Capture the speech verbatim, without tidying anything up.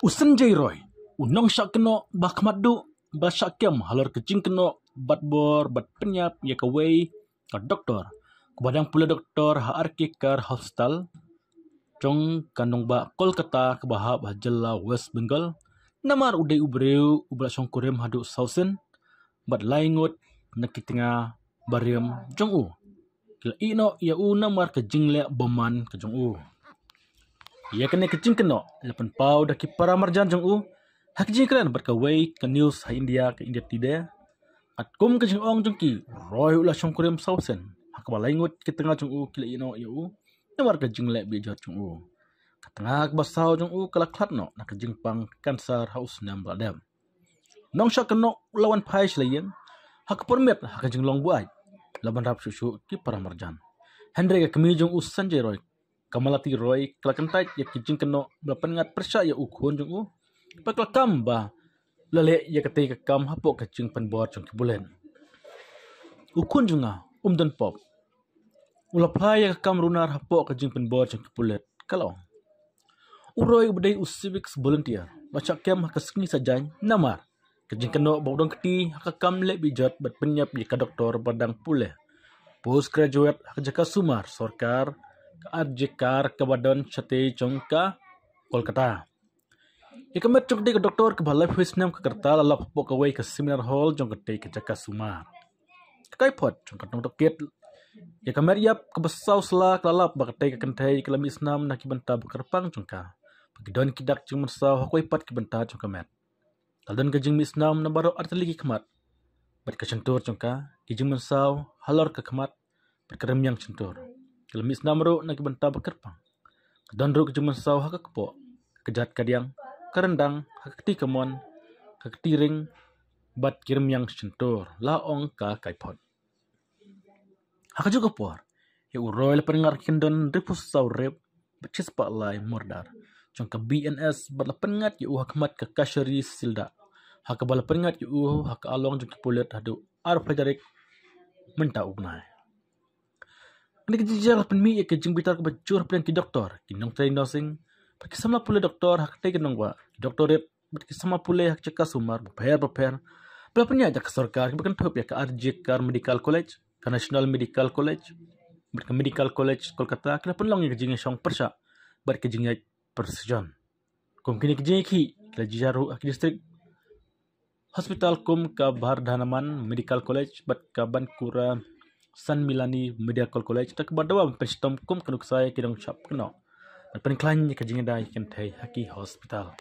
U Sanjay Roy, u nongshah kynnoh ba khmat duh, ba shah kem halor ka jingkynnoh bad bor bad pynïap ïa kawei ka doktor, kaba dang pule doktor ha R K Kar Hospital jong ka nongbah Kolkata kaba hap ha jylla West Bengal, namar u dei u briew uba la shongkurim haduh saw sien bad lai ngut na ki tnga barim jong u ki la ïehnoh ïa u namar ka jingleh bymman ka jong u. Ïa kane ka jingkynnoh la pynpaw da ki para marjan jong u ha ka jingkren bad kawei ka news ha India, ka India Today. Katkum ka jingong jong ki, u Roy u la shongkurim saw sien, ha kaba lai ngut ki tnga jong u ki la ïehnoh ïa u namar ka jingleh bejot jong u. Ka tnga kaba saw jong u ka la khlad noh na ka jingpang kansar ha u snem ba la dep. Nongshah kynnoh u la wan phai sha la ïing ha ka por miet ha ka jinglong buaid, la ban rap shuh shuh ki para marjan. Hynrei ka kmie jong u Sanjay Roy, ka Malati Roy, ka la kyntait ïa ki jingkynnoh ba la pynngat pyrshah ïa u khun jong u, bad ka la kam ba la leh ïa katei ka kam hapoh ka jingpynbor jong ki pulit. U khun jong nga um don pop. U la phla ïa ka kam runar hapoh ka jingpynbor jong ki pulit, ka la ong. U Roy uba dei u civics volunteer, la shah kem ha ka sngi Saitjaiñ namar ka jingkynnoh ba u dang kti ha ka kam leh bejot bad pynïap ïa ka doktor ba dang pule, postgraduate ha ka jaka sumar sorkar, ka R K Kar kaba don shatei jong ka Kolkata. Ïa ka met jong katei ka doktor kaba laiphew snem ka rta la lap hapoh kawei ka seminar hall jong katei ka jaka sumar. Ka kaiphod jong ka nongtohkit ïa ka met ïap kaba saw sla ka la lap ba katei ka kynthei ka la mih snam na ki bynta ba kyrpang jong ka, ba ki don ki dak jingmynsaw ha kawei pat ki bynta jong ka met. Ka la don ka jingmih snam na baroh artylli ki khmat, bad ka shyntur jong ka, ki jingmynsaw halor ka khmat bad ka rmiang shyntur. Ka la mih snam ruh na ki bynta ba kyrpang. Ka don ruh ka jingmynsaw ha ka kpoh, ka kjat kadiang, ka ryndang, ha ka kti kamon, ka kti ring, bad ki rmiang shyntur, la ong ka kaiphod. Ha kajuh ka por, ïa u Roy la pynngat ki kyndon hynriewphew saw rape bad shispah lai murder jong ka B N S, bad la pynngat ïa u ha khmat ka Kachari Sildah, ha kaba la pynngat ïa u ha ka along jong ki pulit haduh arphew tarik mynta u bnai. Kane ka jingjia la pynmih ïa ka jingbitar kaba jur hapdeng ki doktor, ki nongtrei nursing, bad ki samla pule doktor ha katei ka nongbah, ki doktor rit, bad ki samla pule ha ki jaka sumar bapher bapher ba la pynïaid da ka sorkar, kiba kynthup ïa ka R K Kar Medical College, ka National Medical College, bad ka Medical College Kolkata, ki la pynlong ïa ka jingïashong pyrshah bad ka jingïaid precision. Kum kine ki jingïakhih ki la jia ruh ha ki district hospital kum ka Bardhaman Medical College bad ka Bankura Sanmilani Medical College, da kaba dawa ban pynshitom kum ka nuksa ïa ki nongshah kynnoh bad pynkhlaiñ ïa ka jingïada ïa ki kynthei ha ki hospital.